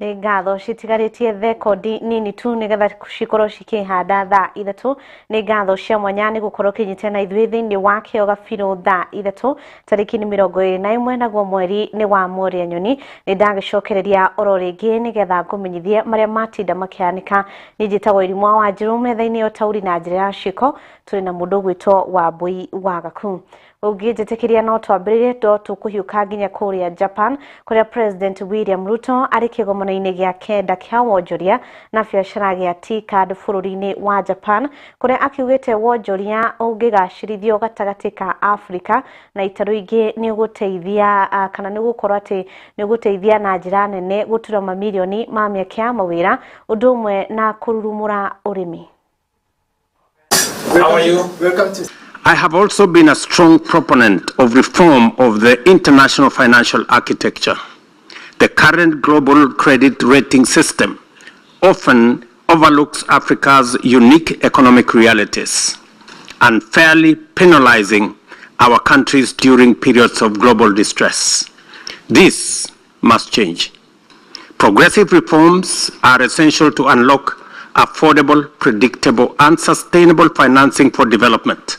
Nĩ ngatho citigarĩtie thekondi nini tu nĩgetha cikorwo cikĩhanda thaa 3. Nĩ ngatho cia mwanya nĩ gũkorwo ũkĩnyitana na ithuĩ thĩinĩ wa kĩo gabirũ thaa 3, tarĩki nĩ 21, naguo mweri nĩ wa Mworia Nyoni. Nĩ ndagĩcokereria oro rĩngĩ nĩgetha ngũmenyithie marĩa matinda makĩhanĩka. Niĩ njĩtagwo Irimũ wa Wanjiru, metha-inĩ ya ũtaũri na njĩra ya ciĩko tũrĩ na mũndũ ũgwĩtwo Wambui wa Gaku. Ũngĩnjĩtĩkĩria no twambĩrĩrie no tũkũhiũka nginya kũrĩa Japan, kũrĩa President William Ruto arĩ kĩgomano-inĩ gĩa 9 kĩa wonjoria na biacara gĩa TICAD bũrũri-inĩ wa Japan, kũrĩa akiugĩte wonjoria ũngĩgacĩrithio gatagatĩ ka Afrika na itarũ ingĩ nĩ ũgũteithia, kana nĩ ũgũkorwo atĩ nĩ ũgũteithia na njĩra nene gũtura mamirioni ma mĩeke ya mawĩra, ũndũ ũmwe na kũrurumũra ũrĩmi. How are you? Welcome to. I have also been a strong proponent of reform of the international financial architecture. The current global credit rating system often overlooks Africa's unique economic realities, unfairly penalizing our countries during periods of global distress. This must change. Progressive reforms are essential to unlock affordable, predictable, and sustainable financing for development.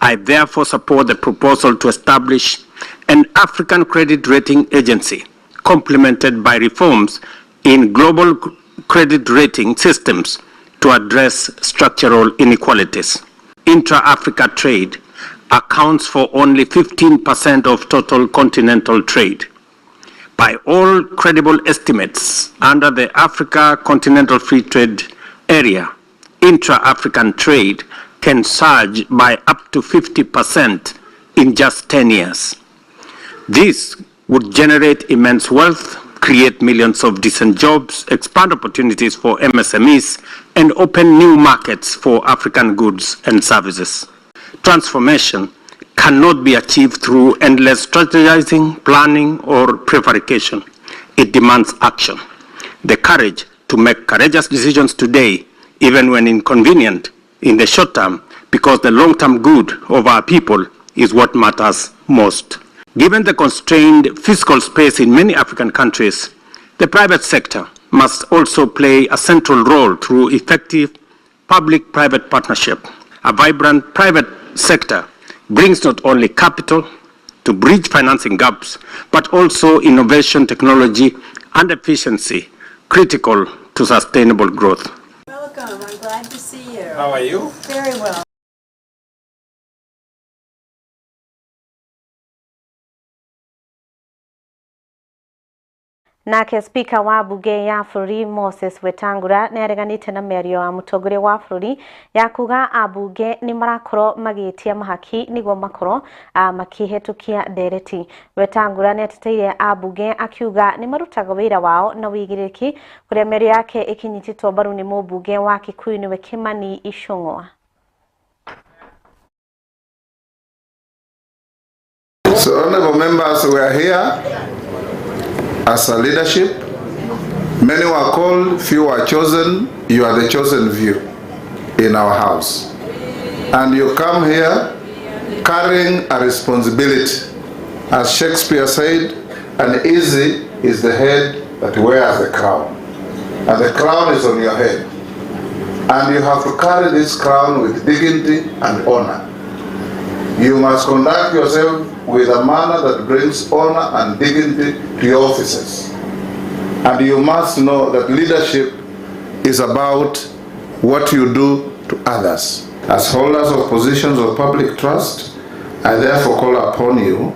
I therefore support the proposal to establish an African credit rating agency, complemented by reforms in global credit rating systems to address structural inequalities. Intra-Africa trade accounts for only 15% of total continental trade. By all credible estimates, under the Africa Continental Free Trade Area, intra-African trade can surge by up to 50% in just 10 years. This would generate immense wealth, create millions of decent jobs, expand opportunities for MSMEs, and open new markets for African goods and services. Transformation cannot be achieved through endless strategizing, planning, or prevarication. It demands action. The courage to make courageous decisions today, even when inconvenient in the short term, because the long-term good of our people is what matters most. Given the constrained fiscal space in many African countries, the private sector must also play a central role through effective public-private partnership. A vibrant private sector brings not only capital to bridge financing gaps, but also innovation, technology, and efficiency critical to sustainable growth. Welcome, I'm glad to see you. How are you? Very well. Nake Spika wa bunge ya bũrũri Moses Wetangula nĩ areganĩte na mĩario ya mũtongoria wa bũrũri ya kuga ambunge nĩ marakorwo magĩtia mahaki nĩguo makorwo makĩhetũkia ndereti. Wetangula nĩ ateteire ambunge akiuga nĩ marutaga wĩra wao na wĩigĩrĩrĩki, kũrĩa mĩario yake ĩkĩnyitĩtwo mbaru nĩ mũmbunge wa Kikuyu nĩwe Kimani Ichung'wa. So, honorable members, we are here as a leadership. Many were called, few were chosen. You are the chosen few in our house. And you come here carrying a responsibility. As Shakespeare said, an easy is the head that wears the crown. And the crown is on your head. And you have to carry this crown with dignity and honor. You must conduct yourself with a manner that brings honor and dignity to your offices. And you must know that leadership is about what you do to others. As holders of positions of public trust, I therefore call upon you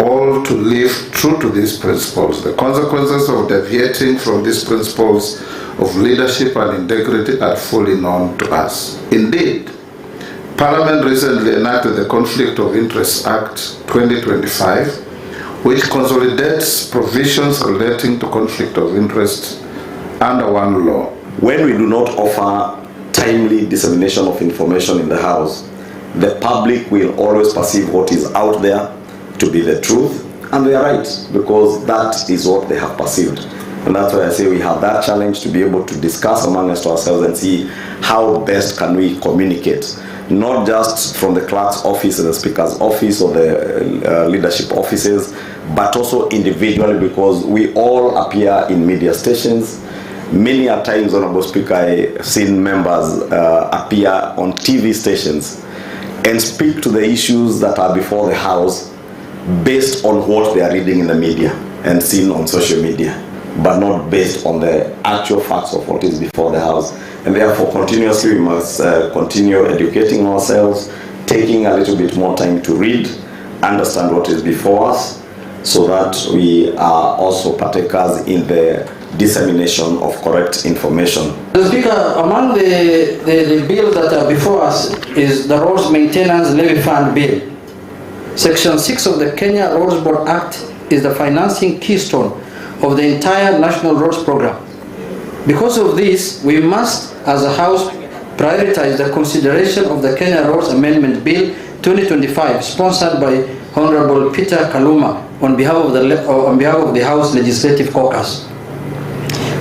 all to live true to these principles. The consequences of deviating from these principles of leadership and integrity are fully known to us. Indeed, Parliament recently enacted the Conflict of Interest Act 2025, which consolidates provisions relating to conflict of interest under one law. When we do not offer timely dissemination of information in the House, the public will always perceive what is out there to be the truth, and they are right, because that is what they have perceived. And that's why I say we have that challenge to be able to discuss among us ourselves and see how best can we communicate, not just from the clerk's office and the speaker's office or the leadership offices, but also individually, because we all appear in media stations. Many a times, Honorable Speaker, I've seen members appear on TV stations and speak to the issues that are before the House based on what they are reading in the media and seen on social media, but not based on the actual facts of what is before the House. And therefore, continuously we must continue educating ourselves, taking a little bit more time to read, understand what is before us, so that we are also partakers in the dissemination of correct information. Mr. Speaker, among the bills that are before us is the Roads Maintenance Levy Fund Bill. Section 6 of the Kenya Roads Board Act is the financing keystone of the entire National Roads Program. Because of this, we must, as a House, prioritize the consideration of the Kenya Roads Amendment Bill 2025, sponsored by Honorable Peter Kaluma on behalf of the House Legislative Caucus.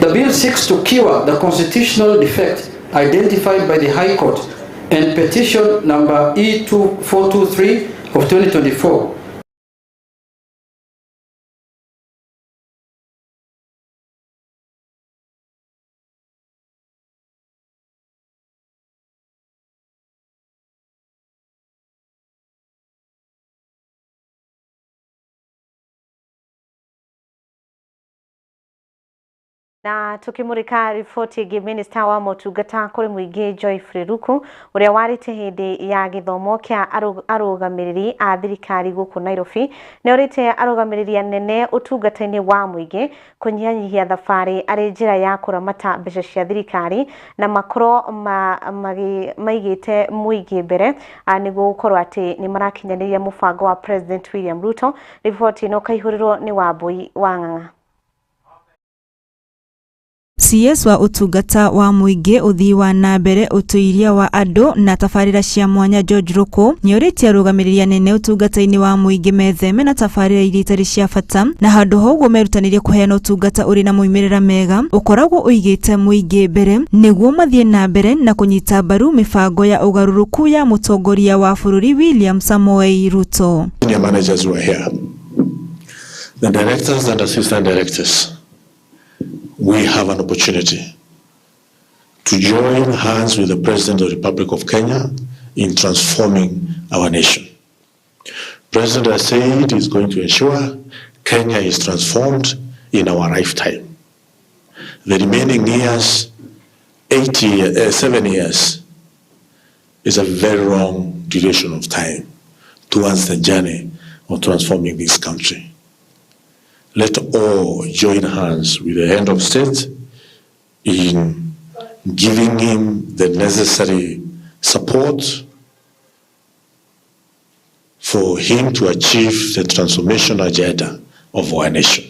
The bill seeks to cure the constitutional defect identified by the High Court and petition number E2423 of 2024. Na tukimurika riboti ĩngĩ, minista wa motungata kũrĩ mũingĩ Geoffrey Ruku ũrĩa warĩte hĩndĩ ya gĩthomo kĩa arũgamĩrĩri a thirikari gũkũ Nairobi nĩ orĩte arũgamĩrĩri anene ũtungata-inĩ wa mũingĩ kũnyihanyihia thabarĩ arĩ njĩra ya kũramata mbeca cia thirikari na makorwo maigĩte mũingĩ mbere nĩguo gũkorwo atĩ nĩ marakinyanĩria mũbango wa President William Ruto. Riboti ĩno kaihũrĩrwo nĩ Wambui wa Ng'ang'a. CS wa ũtungata wa mũingĩ, ũthii wa na mbere, ũtuĩria wa andũ na tabarĩra cia mwanya George Ruku nĩorĩtie arũgamĩrĩri anene ũtungata-inĩ wa mũingĩ metheme na tabarĩra iria itarĩ cia bata na handũ ha ũguo merutanĩrie kũheana ũtungata ũrĩ na moimĩrĩra mega ũkoragwo ũigĩte mũingĩ mbere nĩguo mathiĩ na mbere na kũnyita mbaru mĩbango ya ũgarũrũku ya mũtongoria wa bũrũri William Samoei Ruto. Senior managers were here, the directors and assistant directors. We have an opportunity to join hands with the President of the Republic of Kenya in transforming our nation. President has said he's going to ensure Kenya is transformed in our lifetime. The remaining years, 7 years, is a very long duration of time towards the journey of transforming this country. Let all join hands with the head of state in giving him the necessary support for him to achieve the transformation agenda of our nation.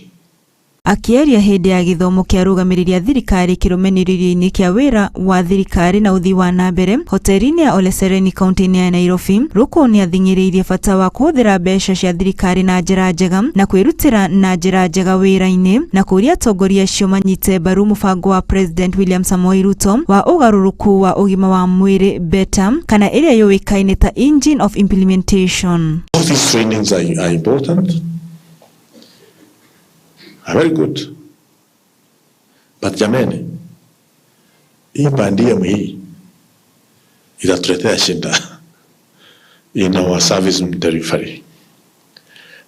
Akĩaria hĩndĩ ya gĩthomo kĩa arũgamĩrĩri a thirikari kĩrũmanĩrĩrio-inĩ kĩa wĩra wa thirikari na ũthii wa na mbere hoteri-inĩ ya Ole Sereni kaunti-inĩ ya Nairobi, Ruku nĩathing'ĩrĩirie bata wa kũhũthĩra mbeca cia thirikari na njĩra njega na kwĩrutĩra na njĩra njega wĩra-inĩ na kũũria atongoria acio manyite mbaru mũbango wa President William Samoei Ruto wa ũgarũrũku wa ũgima wa mwĩrĩ BETA kana ĩrĩa yũĩkaine ta Engine of Implementation. All these trainings are important. Are very good. But jameni, hii bandia hii itatuletea shinda in our service delivery.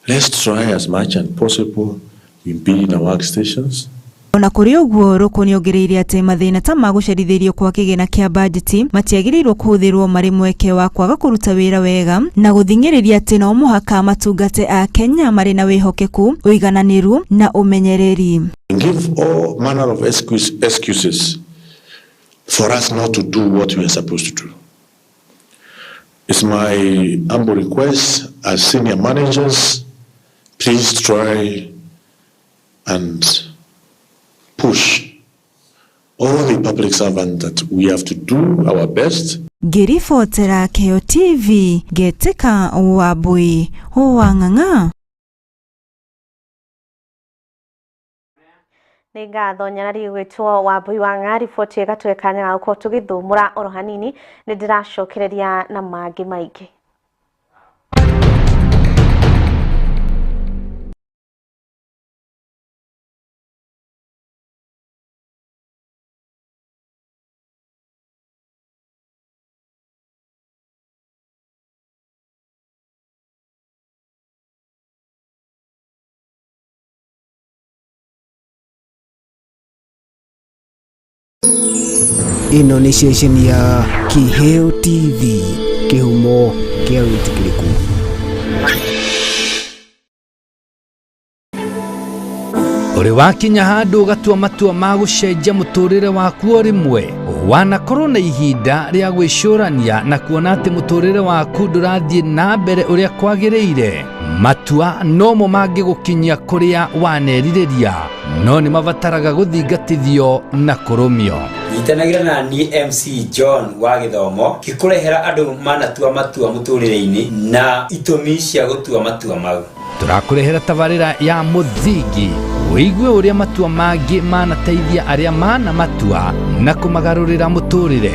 Let's try as much as possible we be in our workstations. Ona kũrĩ ũguo, Ruku nĩongereire atĩ mathĩna ta ma gũcerithĩrio kwa kĩgĩna kĩa bajeti matiagĩrĩirwo kũhũthĩrwo marĩ mweke wa kwaga kũruta wĩra wega na gũthing'ĩrĩria atĩ no mũhaka matungate a Kenya marĩ na wĩhokeku, ũigananĩru na ũmenyereri. Give all manner of excuses for us not to do what we are supposed to do. It's my humble request as senior managers, please try and push all the public servants that we have to do our best. Ngĩribotera Kĩo TV ngetĩka Wambui wa Ng'ang'a. Nĩ ngatho nyarari gwĩtwo Wambui wa Ng'ang'a. Riboti ĩgatũhe kanya ga gũkorwo tũgĩthũmũra oro hanini, nĩ ndĩracokereria na mangĩ maingĩ. Ĩno nĩ ceceni ya Kĩheo TV, kĩhumo kĩa wĩtĩkĩrĩku. Ũrĩ wakinya handũ ũgatua matua ma gũcenjia mũtũrĩre waku o rĩmwe, wanakorwo na ihinda rĩa gwĩcũrania na kuona atĩ mũtũrĩre waku ndũrathiĩ na mbere ũrĩa kwagĩrĩire. Matua nomo mangĩgũkinyia kũrĩa wanerirĩria, no nĩ mabataraga gũthingatithio na kũrũmio. Nyitanagĩra na niĩ MC John wa gĩthomo gĩkũrehera andũ manatua matua mũtũrĩre-inĩ na itũmi cia gũtua matua mau. Tũrakũrehera tabarĩra ya mũthingi wĩigue ũrĩa matua mangĩ manateithia arĩa mana matua na kũmagarũrĩra mũtũrĩre.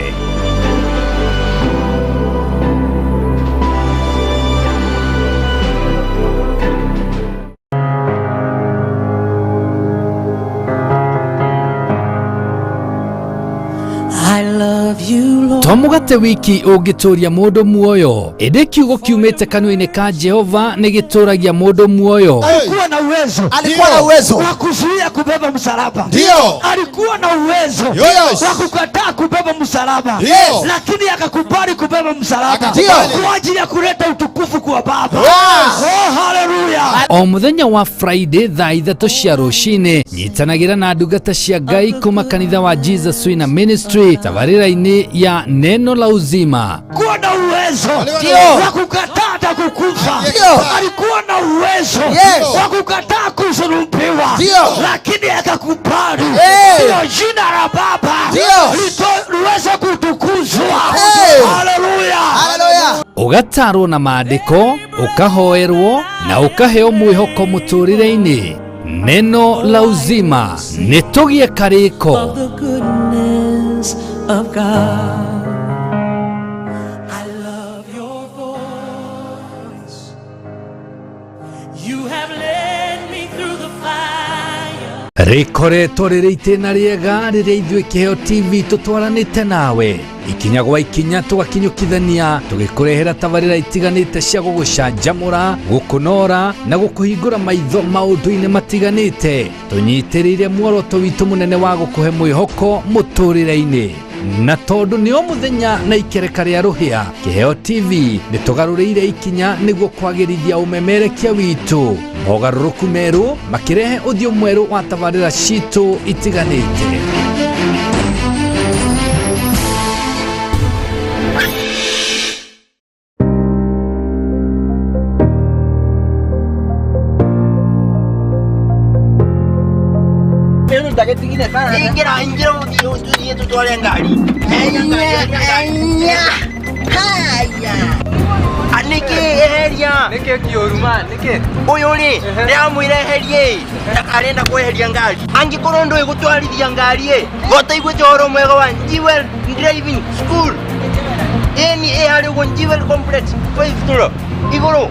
To mũgate wiki ũngĩtũria mũndũ muoyo, ĩndĩ kiugo kiumĩte kanua-inĩ ka Jehova nĩ gĩtũragia mũndũ muoyo. Alikuwa na uwezo, alikuwa na uwezo wa kuzuia kubeba msalaba, ndio alikuwa na uwezo wa kukataa kubeba msalaba, ndio, lakini akakubali kubeba msalaba kwa ajili ya kuleta utukufu kwa Baba. Oh, haleluya! O mũthenya wa Friday thaa 3 cia rũcinĩ nyitanagĩra na ndungata cia Ngai kuma kanitha wa Jesus Winner Ministry tabarĩra-inĩ ya Neno la Uzima. Alikuwa na uwezo wa kukataa hata kukufa, alikuwa na uwezo wa kukataa kusulubiwa, lakini akakubali ndio jina la Baba liweze kutukuzwa. Haleluya, haleluya. Ũgatarwo na maandĩko, ũkahoerwo na ũkaheo mwĩhoko mũtũrĩre-inĩ. Neno la Uzima nĩ tũgĩe karĩko. The goodness of God. I love your voice. You have led me through the fire. Rĩkoretwo rĩrĩ itĩna rĩega rĩrĩa ithuĩ Kĩheo TV tũtwaranĩte nawe ikinya gwa ikinya, tũgakinyũkithania tũgĩkũrehera tabarĩra itiganĩte cia gũgũcanjamũra, gũkũnora na gũkũhingũra maitho maũndũ-inĩ matiganĩte, tũnyitĩrĩire muoroto witũ mũnene wa gũkũhe mwĩhoko mũtũrĩre-inĩ. Na tondũ nĩ o mũthenya na ikereka rĩa rũhĩa, Kĩheo TV nĩ tũgarũrĩire ikinya nĩguo kwagĩrithia ũmemerekia witũ, mogarũrũku merũ makĩrehe ũthiũ mwerũ wa tabarĩra citũ itiganĩte. Ingira, ingira uthiĩ tutware ngari. Haya. Nĩkĩ eheria? Nĩkĩ kĩũru ma? Nĩkĩ? Ũyũ rĩ, ndĩramwĩra eherie ndakarenda kweheria ngari. Angĩkorwo ndũĩ gũtwarithia ngari ĩ, gotaiguĩte ũhoro mwega wa Jewel Driving School. Ĩni ĩ harĩa ũguo Jewel Complex 5 floor igũrũ.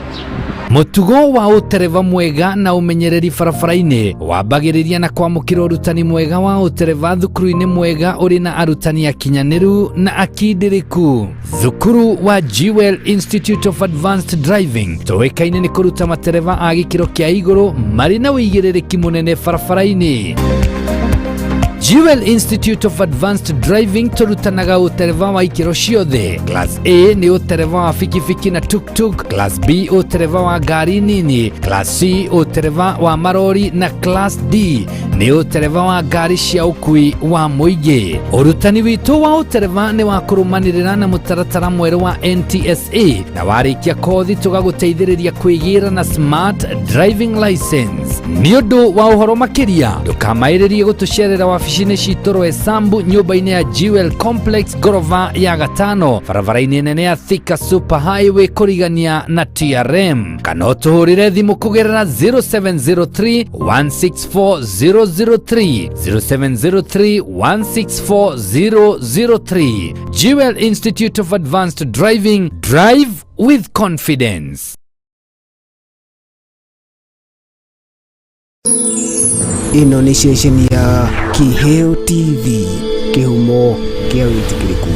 Mũtugo wa ũtereva mwega na ũmenyereri barabara-inĩ wambagĩrĩria na kwamũkĩra ũrutani mwega wa ũtereva thukuru-inĩ mwega ũrĩ na arutani akinyanĩru na akindĩrĩku. Thukuru wa Jewel Institute of Advanced Driving tũĩkaine nĩ kũruta matereva a gĩkĩro kĩa igũrũ marĩ na ũigĩrĩrĩki mũnene barabara-inĩ. Jewel Institute of Advanced Driving tũrutanaga ũtereva wa ikĩro ciothe. Class A nĩ ũtereva wa bikibiki na tuk-tuk, Class B ũtereva wa ngari nini, Class C ũtereva wa marori na Class D nĩ ũtereva wa ngari cia ũkui wa mũingĩ. Ũrutani witũ wa ũtereva nĩ wa kũrũmanĩrĩra na mũtaratara mwerũ wa NTSA na warĩkia kothi tũgagũteithĩrĩria kwĩgĩra na smart driving license. Nĩ ũndũ wa ũhoro makĩria ndũkamaĩrĩrie gũtũcerera wabici wabici-inĩ citũ Roysambu nyũmba-inĩ ya Jewel Complex ngorova ya gatano barabara-inĩ nene ya Thika Super Highway kũrigania na TRM, kana ũtũhũrĩre thimũ kũgerera 0703 164 003 0703 164 003. Jewel Institute of Advanced Driving, drive with confidence. Ĩno nĩ ceceni ya Kĩheo TV, kĩhumo kĩa wĩtĩkĩrĩku.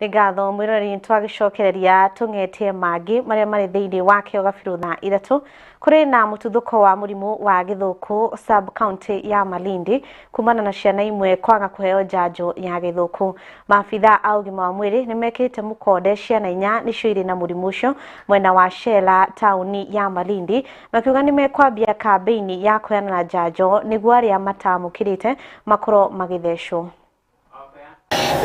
Nĩ ngatho mwĩroreri, nĩtwagĩcokereria tũng'etie mangĩ marĩa marĩ thĩinĩ wa kĩo gabirũ thaa 3. Kũrĩ na mũtuthũko wa mũrimũ wa gĩthũkũ sub county ya Malindi kumana na ciana imwe kwaga kũheo njanjo ya gĩthũkũ. Maabitha a ũgima wa mwĩrĩ nĩmekĩrĩte mũkonde ciana 4 nĩcio irĩ na mũrimũ ũcio mwena wa Shela taũni ya Malindi, makiuga nĩmekwambia kambĩini ya kũheana njanjo nĩguo arĩa matamũkĩrĩte makorwo magĩthecwo.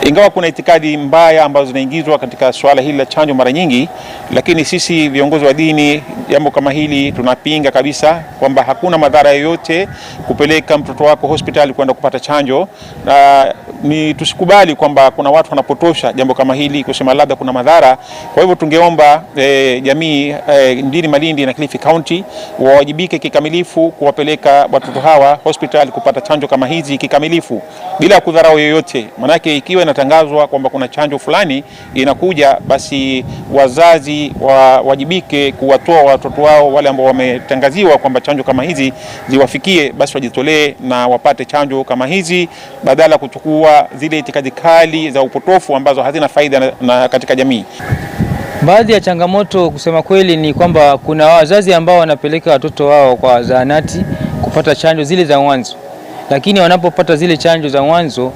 Ingawa kuna itikadi mbaya ambazo zinaingizwa katika suala hili la chanjo mara nyingi, lakini sisi viongozi wa dini jambo kama hili tunapinga kabisa, kwamba hakuna madhara yoyote kupeleka mtoto wako hospitali kwenda kupata chanjo, na ni tusikubali kwamba kuna watu wanapotosha jambo kama hili kusema labda kuna madhara. Kwa hivyo tungeomba jamii mjini Malindi na Kilifi County wawajibike kikamilifu kuwapeleka watoto hawa hospitali kupata chanjo kama hizi kikamilifu bila kudharau yoyote. Manake ikiwa inatangazwa kwamba kuna chanjo fulani inakuja, basi wazazi wawajibike kuwatoa watoto wao wale ambao wametangaziwa kwamba chanjo kama hizi ziwafikie, basi wajitolee na wapate chanjo kama hizi badala kuchukua zile itikadi kali za upotofu ambazo hazina faida na katika jamii. Baadhi ya changamoto kusema kweli ni kwamba kuna wazazi ambao wanapeleka watoto wao kwa zahanati kupata chanjo zile za mwanzo, lakini wanapopata zile chanjo za mwanzo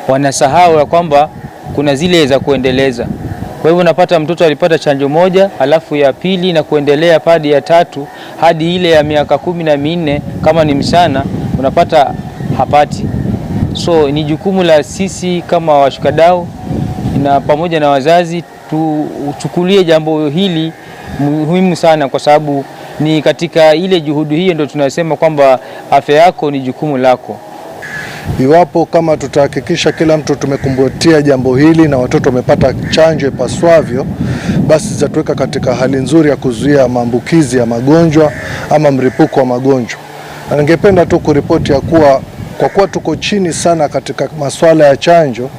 wanasahau ya kwamba kuna zile za kuendeleza. Kwa hivyo unapata mtoto alipata chanjo moja, alafu ya pili na kuendelea hadi ya tatu hadi ile ya miaka 14 kama ni msichana unapata hapati. So ni jukumu la sisi kama washikadau na pamoja na wazazi tuchukulie jambo hili muhimu sana, kwa sababu ni katika ile juhudi hiyo ndio tunasema kwamba afya yako ni jukumu lako. Iwapo kama tutahakikisha kila mtu tumekumbatia jambo hili na watoto wamepata chanjo ipaswavyo, basi zitatuweka katika hali nzuri ya kuzuia maambukizi ya magonjwa ama mripuko wa magonjwa. Na ningependa tu kuripoti ya kuwa kwa kuwa tuko chini sana katika masuala ya chanjo,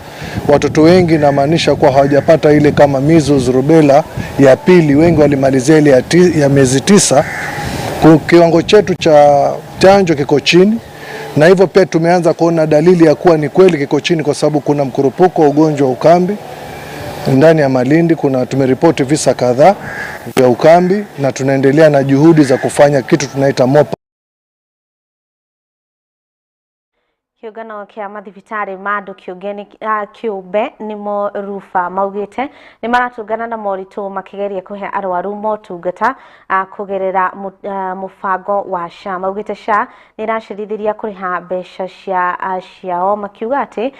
watoto wengi namaanisha kuwa hawajapata ile kama measles, rubella ya pili, wengi walimalizia ile ya miezi 9. Kiwango chetu cha chanjo kiko chini, na hivyo pia tumeanza kuona dalili ya kuwa ni kweli kiko chini, kwa sababu kuna mkurupuko wa ugonjwa wa ukambi ndani ya Malindi. Kuna tumeripoti visa kadhaa vya ukambi na tunaendelea na juhudi za kufanya kitu tunaita mopa. Kiungano kia mathibitari ma andu kiumbe nimo rufa maugite ni maratungana na moritũ makigeria kuhe arwaru motungata kugerera mubango wa SHA. Maugite SHA ni iracĩrithĩria kũrĩha mbeca ciao, makiuga atĩ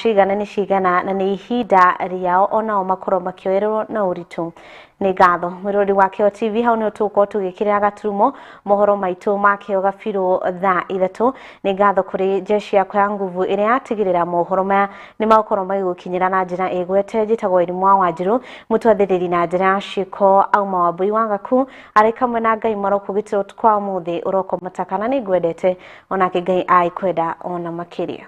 cigana nĩ cigana na nĩ ihinda rĩao onao makorwo makĩoererwo na ũritũ. Nĩ ngatho mwĩrori wa Kĩo TV, hau nĩ tũgũkorwo tũgĩkĩrĩra gaturumo mohoro maitũ ma Kĩo Gabirũ thaa 3. Nĩ ngatho kũrĩ jeshi yakwa ya nguvu ĩrĩa yatigĩrĩra mohoro maya nĩ magũkorwo magĩgũkinyĩra na njĩra ĩgwete. Njĩtagwo Irimũ wa Wanjirũ, mũtwathĩrĩri na njĩra ya ciĩko auma Wambui wa Gaku arĩ kamwe na Ngai marokũgitĩra ũtukũ wa ũmũthĩ ũroko matakana. Nĩ ngwendete onake Ngai aikwenda ona makĩria.